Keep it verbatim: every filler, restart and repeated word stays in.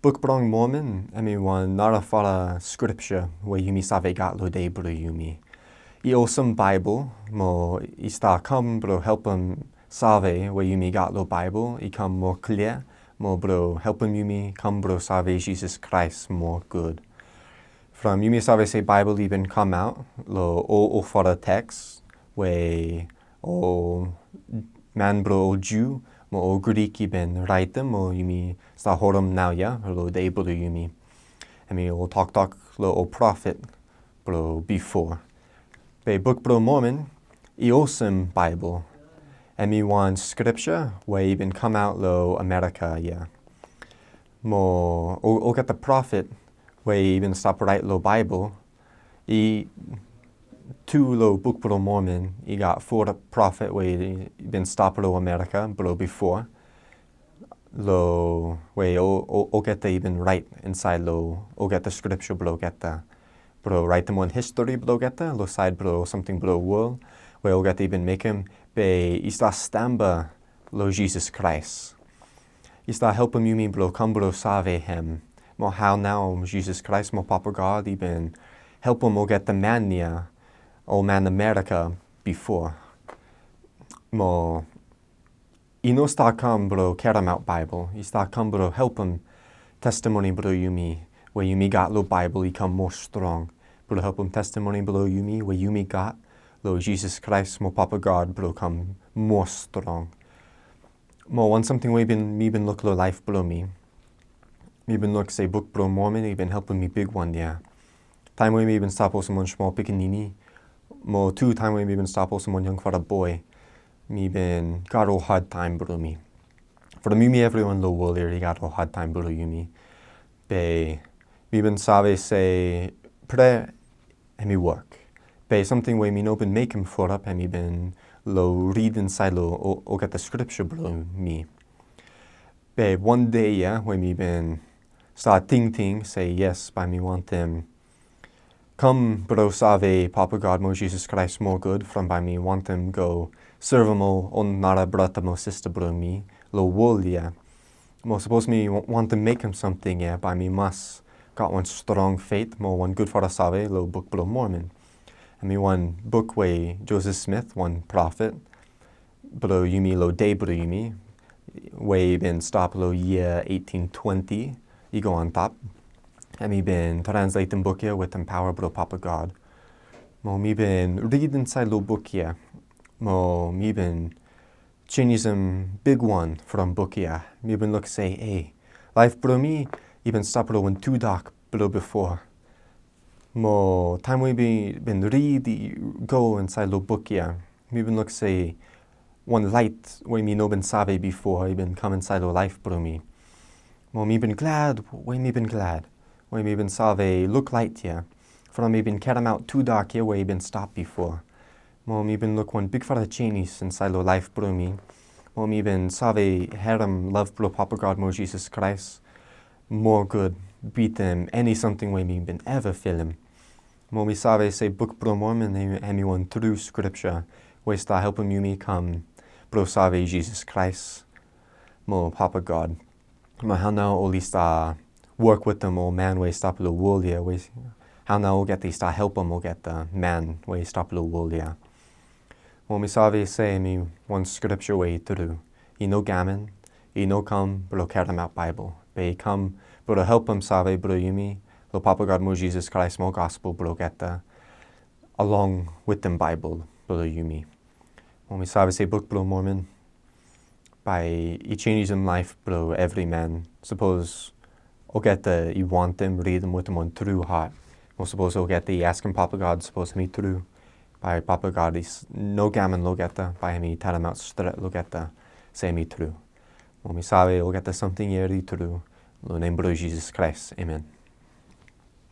Buk blong Momon hemi wan narafala skripja we yumi save gat lo dei blo yumi. I olsem Baebol mo i stap kam blo helpem save we yumi gat lo Baebol i kam moa klia mo blo helpem yumi kam blo save Jisas Kraes moa gud. From yumi save se Baebol i bin kamaot lo ol olfala teks we ol man blo ol Ju mo ol Grik i bin raetem mo yumi stap holem naoia lo dei blo yumi. Hemi ol toktok lo ol profet blo bifo. Be Buk blo Momon i olsem Baebol. Hemi wan skripja we i bin kamaot lo Amerika ia. Mo ol, olgeta profet we i bin stap raet lo Baebol, i tu lo Buk blo Momon i gat fo profet we i bin stap lo Amerika blo bifo. Lo we ol, ol, olgeta i bin raet insaed lo olgeta skripja blo olgeta. Blo raetem wan histori blo olgeta lo saed blo samting blo wol we olgeta i bin mekem, be i stap stamba lo Jisas Kraes. I stap helpem yumi blo kam blo save hem. Mo hao nao Jisas Kraes mo Papa God i bin helpem olgeta man ia, ol man Amerika bifo. Mo i no stap kam blo karemaot Baebol, i stap kam blo helpem testimoni blo yumi we yumi gat lo Baebol i kam moa strong. Blo helpem testimoni blo yumi we yumi gat lo Jisas Kraes mo Papa God blo kam moa strong. Mo wan samting we bin, mi bin luk lo laef blo mi. Mi bin luk se Buk blo Momon i bin helpem mi bigwan ia. Taem we mi bin stap olsem wan smol pikinini, mo tu taem we mi bin stap olsem wan yangfala boe, mi bin gat ol hadtaem blo mi. From yumi evriwan lo wol ia i gat ol hadtaem blo yumi. Be mi bin save se prea hemi wok. Be samting we mi no bin mekem fulap hemi bin lo rid insaed lo ol, olgeta skripja blo mi. Be wan dei ia we mi bin stap tingting se yes, bae mi wantem kam blo save Papa God mo Jisas Kraes moa gud, from bae mi wantem go sevem ol, ol nara brata mo sista blo mi lo wol ia. Mo sapos mi wa-, wantem mekem samting ia, bae mi mas gat wan strong fet mo wan gudfala save lo Buk blo Momon. Hemi wan buk we Joseph Smith, wan profet blo yumi lo dei blo yumi, we i bin stap lo yia eighteen twenty i go antap. Hemi bin transletem buk ia wetem paoa blo Papa God. Mo mi bin rid insaed lo buk ia. Mo mi bin jenisim bigwan from buk ia. Mi bin luk se, ei, laef blo mi i bin stap lo wan tudak blo bifo. Mo taem we mi bin ridi go insaed lo buk ia, mi bin luk se wan laet we mi no bin save bifo i bin kam insaed lo laef blo mi. Mo mi bin glad we mi bin glad we mi bin save luk laet ia. From mi bin karemaot tudak ia we i bin stap bifo. Mo mi bin luk wan bigfala jenis insaed lo laef blo mi. Mo mi bin save harem lav blo Papa God mo Jisas Kraes moa gud bitim eni samting we mi bin eva filim. Mo mi save se Buk blo Momon hem, hemi wan tru skripja we i stap helpem yumi kam blo save Jisas Kraes mo Papa God. Mo hao nao oli stap wok wetem ol man we i stap lo wol ia, we hao nao olgeta i stap helpem olgeta man we i stap lo wol ia. Mo mi save se hemi wan skripja we i tru. I no giaman, i no kam blo karemaot Baebol. Be i kam blo helpem save blo yumi lo Papa God mo Jisas Kraes mo gospel blo olgeta along wetem Baebol blo yumi. Mo mi save se Buk blo Momon bae i jenisim laef blo evri man. Sapos olgeta i wantem ridim wetem wan tru hat. Mo sapos olgeta i askem Papa God sapos hemi tru, bae Papa God i s-, no giaman lo olgeta, bae hemi talemaot stret lo olgeta se hemi tru. Mo mi save olgeta samting ia i tru lo nem blo Jisas Kraes. Amen.